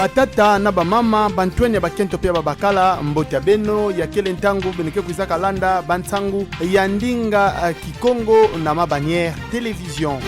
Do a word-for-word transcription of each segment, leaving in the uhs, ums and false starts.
Batata na bamama, bantwenya ya bakento pe ya babakala, mbote ya beno, ya kele ntangu beno ke kwizaka landa bansangu ya ndinga, eh, Kikongo na Ma Bannière Télévision.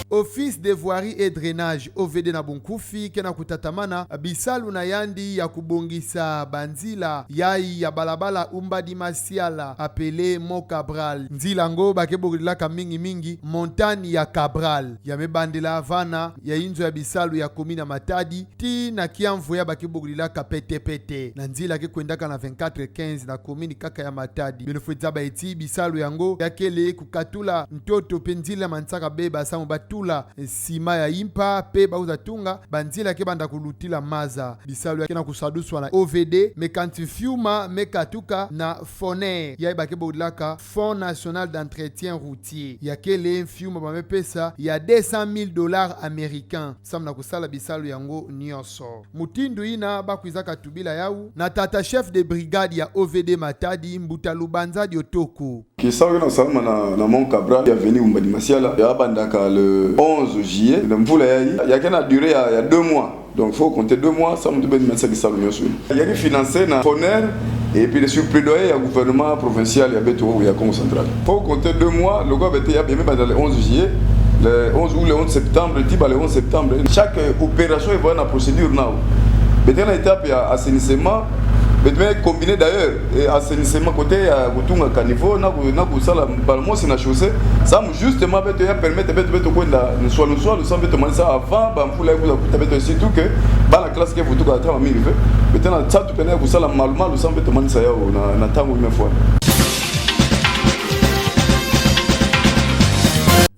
Office de Voirie et Drainage, O V D na bunkufi, ke na kutatamana bisalu na yandi ya kubongisa banzila yayi ya balabala Oumba di Masiala, appelé Mont Cabral. Nzila yango ba ke bokilaka mingi mingi Montagne ya Cabral. Ya me bandela vana ya inzo ya bisalu ya commune ya Matadi, tii na kiamvu ya ba ke bokilaka Pete-Pete. Na nzila ke kwendaka na vingt-quatre quinze na commune kaka ya Matadi. Beno fwe zaba eti bisalu yango ya kele kukatula ntoto pe nzila manisaka beba samu ba tula, eh, ciment ya impa pe ba kwiza tunga banzila ke banda kulutila maza. Bisalu ya ke na kusaduswa na O V D, me kanti fiuma me katuka na FONER, yayi ba ke bokilaka Fonds National d'Entretien Routier. Ya kele fiuma ba me pesa ya deux cent mille dollars américains samu na kusala bisalu yango nyonso. Mutindu yina ba kwizaka tubila yawu na tata chef de brigade ya O V D Matadi, Mbuta Lubanza Diotoko. Kisalu ke na kusalama na, na Mont Cabral, ya avenue Oumba di Masiala, ya bandaka le onze juillet, na mvula yayi, ya ke na durée ya, ya deux mois. Donc, faut compter deux mois, samu tu beno manisa kisalu nyonso. Ya ke financé na FONER, et puis sur plaidoyer ya gouvernement provincial ya beto ya Kongo Central. Faut compter deux mois, lokola beto ya, ya me banda le onze juillet, le onze ou le onze septembre, tii bâ le onze septembre. Chaque, euh, opération, il y a une procédure, non. Beto na étape ya assainissement, beto me combiner d'ailleurs, eh, assainissement côté ya kutunga caniveau, na ku-, na kusala mbala mosi na chaussée, samu justement beto ya permettre beto, beto kwenda nswalu nswalu, samu beto manisa avant bamvula ya kwiza kuta beto, surtout que bana classe ke vutuka ata ba mille vingt, beto na nsatu pene ya kusala malu malu, samu beto manisa yawu na, na ntangu ya me fwa.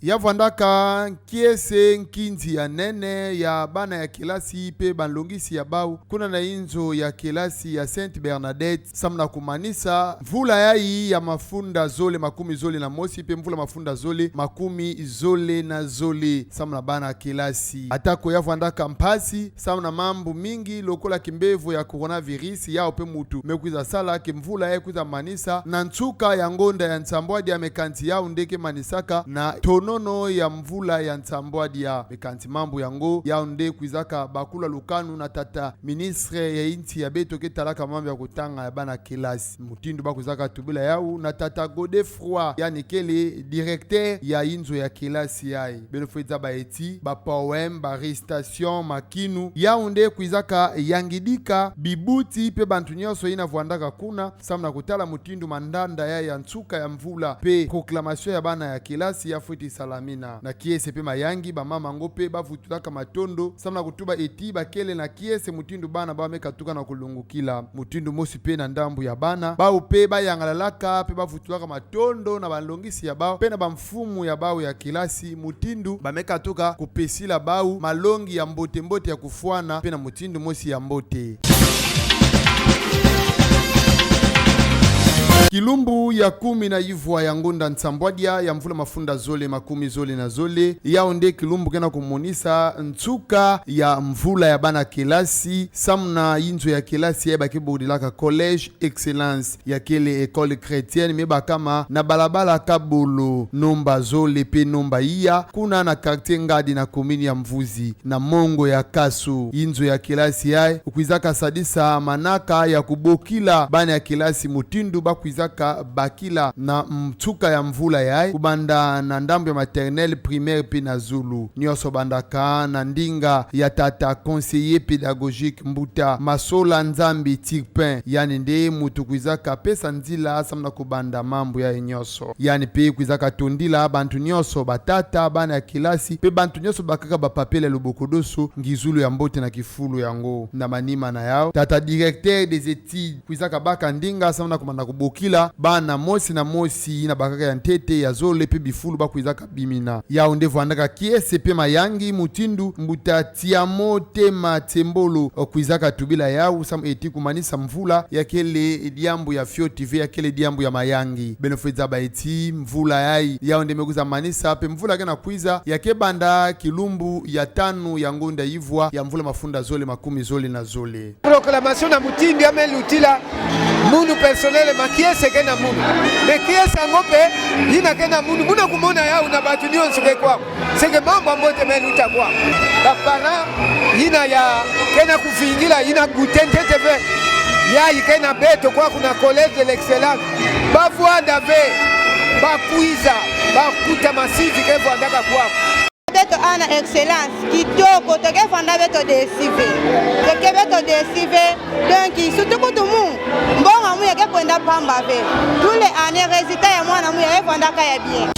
Ya vwandaka kiese nkinzi ya nene ya bana ya kelasi pe banlongisi ya bawu, kuna na inzo ya kelasi ya Sainte Bernadette, samu na kumanisa mvula yayi ya mafunda zole makumi zole na mosi pe mvula mafunda zole makumi zole na zole, samu na bana kelasi. Atako ya vwandaka mpasi, samu na mambu mingi lokola kimbevo ya coronavirus, yawu pe mutu me kwiza sala ke mvula yayi kwiza manisa na nsuka ya ngonda ya nsambwadia, me kanti yawu nde ke manisaka na tonono ya mvula ya nsambwadia. Me kanti mambu yango, yawu nde kwizaka bakula lukanu na tata ministre ya insi ya beto ke talaka mambu ya kutanga ya bana kelasi. Mutindu ba kwizaka tubila yawu na tata Godefroid, yandi kele directeur ya inzo ya kelasi yayi. Beno fwe zaba eti ba poème, ba récitation, makinu, yawu nde kwizaka yangidika bibuti pe bantu nyonso yina vwandaka kuna, samu na kutala mutindu mandanda ya, ya nsuka ya mvula pe proclamation ya bana ya kelasi ya fweti salamina. Na kiese pe mayangi, bamama yango pe ba vutulaka matondo, samu na kutuba eti ba kele na kiese mutindu bana bawu me katuka na kulungukila. Mutindu mosi pe na ndambu ya bana, bawu pe ba yangalalaka pe ba vutulaka matondo na banlongisi ya bawu pe na bamfumu ya bawu ya kelasi, mutindu ba me katuka kupesila bawu malongi ya mbote mbote ya kufwana pe na mutindu mosi ya mbote. Kilumbu ya kumi na ivwa ya ngonda nsambwadia ya mvula mafunda zole makumi zole na zole, yawu nde kilumbu ke na kumonisa nsuka ya mvula ya bana kelasi, samu na inzo ya kelasi yayi ba ke bokilaka Collège Excellence, ya kele école chrétienne, me bakama na balabala Kabolo, nomba zole pe nomba iya, kuna na quartier Ngadi na commune ya Mvuzi, na mongo ya Kasu. Inzo ya kelasi yayi kwizaka sadisa manaka ya kubokila bana ya kelasi mutindu ba kwizaka bakila na nsuka ya mvula yayi, kubanda na ndambu ya maternelle, primaire pe na zulu. Nyonso bandaka na ndinga ya tata conseiller pédagogique Mbuta Masola Nzambi Tirpin, yandi nde mutu kwizaka pesa nzila samu na kubanda mambu yayi nyonso. Yandi pe kwizaka tondila bantu nyonso, batata, bana ya kelasi, pe bantu nyonso bakaka ba papela ya luboko doso, ngizulu ya mbote na kifulu yango. Na manima na yawu, tata directeur des études kwizaka baka ndinga samu na kumana kubokila bana mosi na mosi yina bakaka ya ntete, ya zole pe bifulu ba kwizaka bimina. Yawu nde vwandaka kiese pe mayangi, mutindu Mbuta Tiamo Tema Tsembolo kwizaka tubila yawu, samu eti kumanisa mvula ya kele diambu ya fioti ve, ya kele diambu ya mayangi. Beno fwe zaba eti mvula yayi, yawu nde me kwiza manisa pe mvula ke na kwiza, ya ke banda kilumbu ya tanu ya ngonda ivwa ya mvula mafunda zole makumi zole na zole. Proclamation na mutindu ya me lutila, Munu personnellement, kiese ke na munu. Mais kiese yango mpe, yina ke na munu, muna kumona yawu na bantu nyonso ke kwaku. C'est que mambu ya mbote me luta kwaku. Ba parents, yina ya, ke na kuvingila, yina goûter ntete ve. Yayi ke na beto kwaku na Collège de l'Excellence. Bavwanda ve, bakwiza, bakuta masivi ke vwandaka kwaku. Beto awa na Excellence, kitoko, to ke vwanda beto déçu ve. To ke beto déçu ve. Donc, surtout kutu mu, mbongo ya mu ya ke kwenda pamba ve. Tous les années, résultat ya mwana mu ya ke vwandaka ya bien.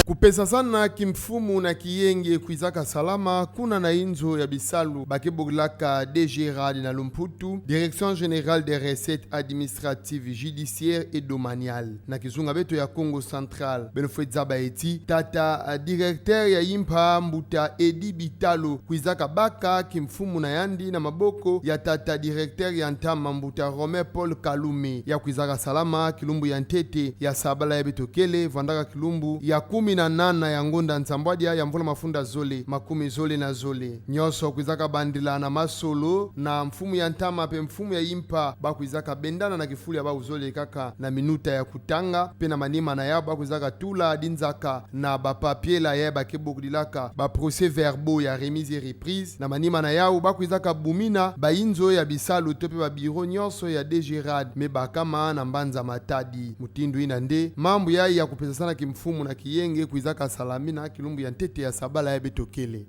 Kupesasana kimfumu na kiyenge kwizaka salama kuna na inzo ya bisalu ba ke bokilaka DGRAD na lumputu, Direction Générale des Recettes Administratives, Judiciaires et Domaniales, na kizunga beto ya Kongo Central. Beno fwe zaba eti, tata, ah, directeur ya yimpa, mbuta Eddy Bitalo, kwizaka baka kimfumu na yandi na maboko ya tata directeur ya ntama, mbuta Romain Paul Kalume. Ya kwizaka salama kilumbu ya ntete ya sabala yayi beto kele, vwandaka kilumbu ya kumi na nana ya ngonda nsambwadia ya mvula mafunda zole makumi zole na zole. Nyonso kwizaka bandila na masolo, na mfumu ya ntama mpe mfumu ya yimpa bakwizaka bendana na kifulu ya bawu zole kaka na minuta ya kutanga, mpe na manima na yawu bakwizaka tula dinzaka na ba papiers-là yayi ba ke bokilaka ba procès-verbaux ya remise et reprise. Na manima na yawu bakwizaka bumina ba inzo ya bisalu to mpe ba bureaux nyonso ya DGRAD me bakama na mbanza Matadi. Mutindu yina nde mambu yayi ya kupesasana kimfumu na kiyenge kwizaka salamina kilumbu ya ntete ya sabala yayi beto kele.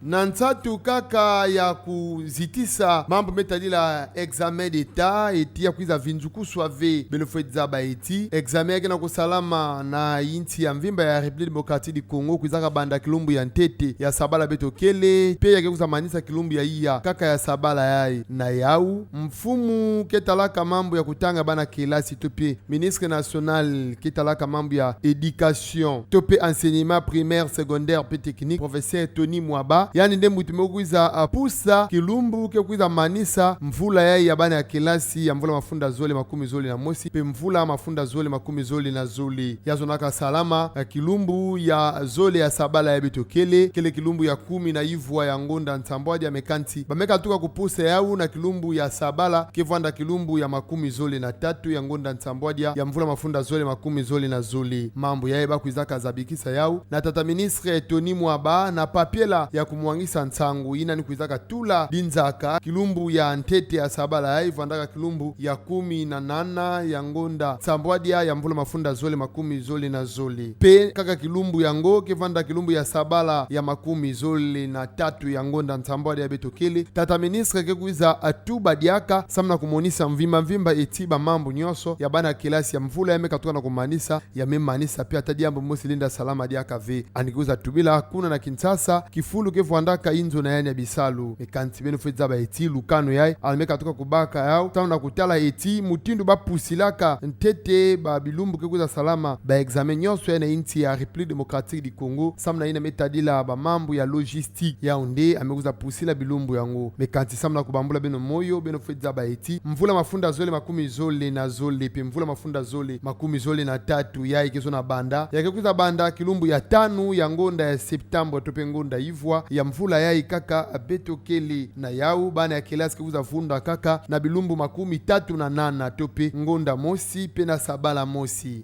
Na nsatu kaka ya kuzitisa mambu me tadila examen d'État, eti ya kwiza vindukuswa ve, beno fwe zaba eti examen ya ke na kusalama na insi ya mvimba ya République Démocratique du Congo kwizaka banda kilumbu ya ntete ya sabala beto kele, mpe ya ke kwiza manisa kilumbu ya iya kaka ya sabala yayi. Na yawu, mfumu ke talaka mambu ya kutanga bana kelasi to mpe ministre national ke talaka mambu ya éducation to mpe enseignement primaire, secondaire mpe technique, professeur Tony Mwaba, yandi nde muntu me kwiza, ah, pusa kilumbu ke kwiza manisa mvula yayi ya bana ya kelasi ya mvula mafunda zole makumi zole na mosi mpe mvula mafunda zole makumi zole na zole. Ya zonaka salama, ah, kilumbu ya zole ya sabala yayi beto kele, kele kilumbu ya kumi na ivwa ya ngonda nsambwadia, me kansi ba me katuka kupusa yawu na kilumbu ya sabala ke vwanda kilumbu ya makumi zole na tatu ya ngonda nsambwadia ya mvula mafunda zole makumi zole na zole. Mambu yayi bakwizaka zabikisa yawu na tata ministre Tony Mwaba na papiers-là ya kumwangisa nsangu, yina ni kwizaka tula dinzaka kilumbu ya ntete ya sabala yayi vwandaka kilumbu ya kumi na nana ya ngonda nsambwadia ya mvula mafunda zole makumi zole na zole. Mpe kaka kilumbu yango ke vwanda kilumbu ya sabala ya makumi zole na tatu ya ngonda nsambwadia yayi beto kele, tata ministre ke kwiza tuba diaka samu na kumonisa mvimba mvimba eti ba mambu nyonso ya bana kelasi ya mvula yayi me katuka na kumanisa, ya me manisa mpe ata diambu mosi lenda salama diaka ve. Yandi ke kwiza tubila kuna na Kinshasa, kifulu ke vwandaka inzo na yandi ya bisalu. Me kansi beno fwe zaba eti lukanu yayi yandi me katuka kubaka yawu samu na kutala eti mutindu bapusilaka ntete ba bilumbu ke kwiza salama ba examen nyonso yayi na insi ya République Démocratique du Congo, samu na yina me tadila ba mambu ya logistique, yawu nde yandi me kwiza pusila bilumbu yango. Me kansi samu na kubambula beno moyo, beno fwe zaba eti mvula mafunda zole makumi zole na zole mpe mvula mafunda zole makumi zole na tatu yayi ke zona banda, ya ke kwiza banda kilumbu ya tanu ya ngonda ya septembre to mpe ngonda ivwa ya mvula yayi kaka beto kele. Na yawu bana ya kelasi ke kwiza vunda kaka na bilumbu makumi tatu na nana to mpe ngonda mosi mpe na sabala mosi.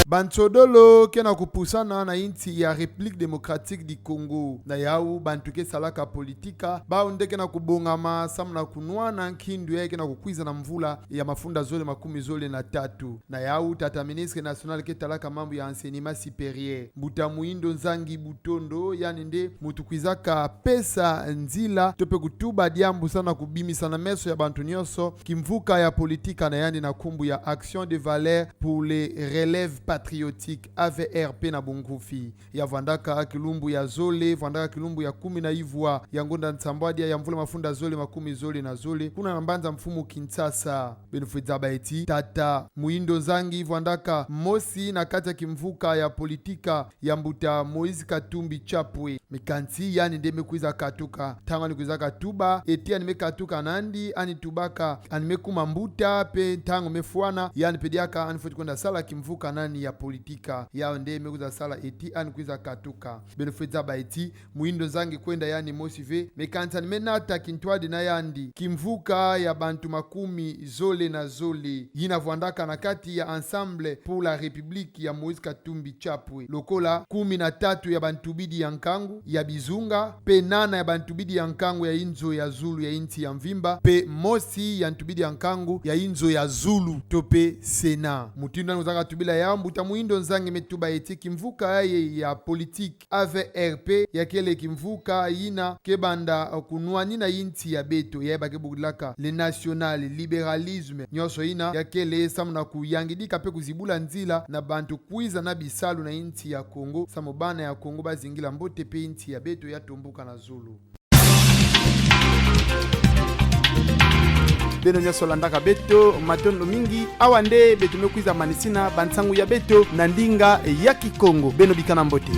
Bansodolo ke na kupusana na insi ya République Démocratique du Congo. Na yawu bantu ke salaka politika, bawu nde ke na kubongama samu na kunwana nkindu yayi ke na kukwiza na mvula ya mafunda zole makumi zole na tatu. Na yawu tata ministre national ke talaka mambu ya enseignement supérieur, mbuta Muhindo Nzangi Butondo, yandi nde muntu kwizaka pesa nzila to mpe kutuba diambu samu na kubimisa na meso ya bantu nyonso kimvuka ya politika na yandi na nkumbu ya Action de valeur pour les relèves patriotiques, A V R P na bunkufi. Ya vwandaka kilumbu ya zole, vwandaka kilumbu ya kumi na ivwa ya ngonda nsambwadia ya mvula mafunda zole makumi zole na zole kuna na mbanza mfumu Kinshasa. Beno fwe zaba eti tata Muhindo Nzangi vwandaka mosi na kati ya kimvuka ya politika ya mbuta Moïse Katumbi Chapwe. Me kansi yandi nde me kwiza katuka. Ntangu yandi kwizaka tuba, eti yandi me katuka nandi, yandi tubaka yandi me kuma mbuta, mpe ntangu me fwana, yandi mpe diaka yandi fweti kwenda sala kimvuka na yandi ya politika. Yau nde me kwiza sala eti ani kwiza katuka. Beno fwe zaba eti, mwindo nzangi kwenda yandi mosi ve, me kanisa ni me nata kintwadi na yandi. Kimvuka ya bantu makumi zole na zole yina vwandaka na kati ya Ensemble pour la République ya Moïse Katumbi Chapwe. Lokola kumi na tatu ya bantubidi ya nkangu ya bizunga, pe nana ya bantubidi ya nkangu ya inzo ya zulu ya insi ya mvimba, pe mosi ya ntubidi ya nkangu ya inzo ya zulu, to pe Sénat. Mutindu nani kwiza katubila yau, mbuta mwindo nzangi me tuba eti kimvuka yayi ya politique A V R P, yakele kimvuka yina ke banda, uh, kunwanina insi ya beto, yayi ba ke bokilaka le national libéralisme. Nyonso yina yakele samu na kuyangidika pe kuzibula nzila na bantu kwiza na bisalu na insi ya Kongo, samu bana ya Kongo bazingila mbote pe insi ya beto ya tombuka na zulu. Beno nyonso landaka beto, matondo mingi. Awa nde beto me kwiza manisina bansangu ya beto na ndinga ya Kikongo. Beno bikana mbote.